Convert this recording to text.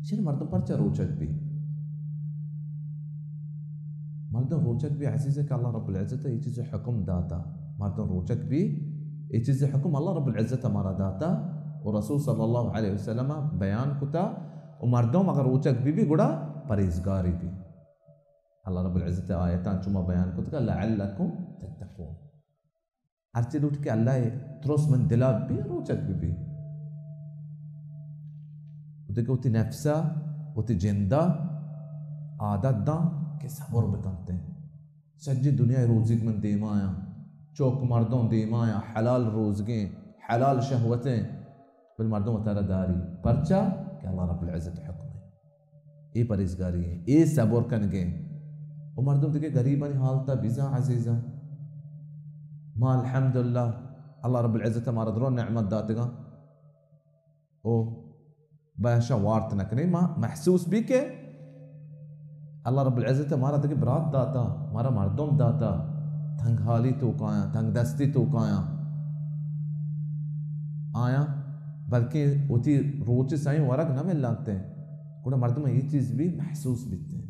چرا مردم پرچا روچگ بی؟ مردم روچگ بی، عزیز، کہ اللہ رب العزت اے چیز حکم داتا۔ مردم روچگ بی، اے چیز حکم اللہ رب العزت مارا داتا و رسول صلی اللہ علیہ وسلم بیان کتا و مردم اگر روچگ بی بی گڑا پرہیزگاری بی۔ اللہ رب العزت آیتان چما بیان کتا کہ لعلکم تتقون۔ ہرچی لوٹ کہ اللہ ترس من دلا بی، روچگ بی بی۔ و دگہ وتی نفسا، وتی جندا عادت داں کہ صبر بکنتے۔ سجی دنیا روزیگ من دیمایاں، چوک مردم دیمایاں، حلال روزگیں، حلال شہوتیں، بل مردم وتارا داری۔ پرچا؟ کہ اللہ رب العزت حکم ہے۔ اے پرہیزگاری ہیں، اے صبر کنگیں۔ و مردم دگہ غریبانی حالتا بزاں عزیزاں۔ ما الحمدللہ اللہ رب العزت مارا درو نعمت داتگاں۔ او باشا وارت نہ کنیں، ما محسوس بی کہ اللہ رب العزت مارا دگہ برات داتا، مارا مردم داتا، تنگ حالی توکایاں، تنگ دستی توکایاں آیاں، بلکہ وتی روچ سائیں ورگ نہ ملانتے۔ گڑا مردم یہ چیز بھی محسوس بیتے۔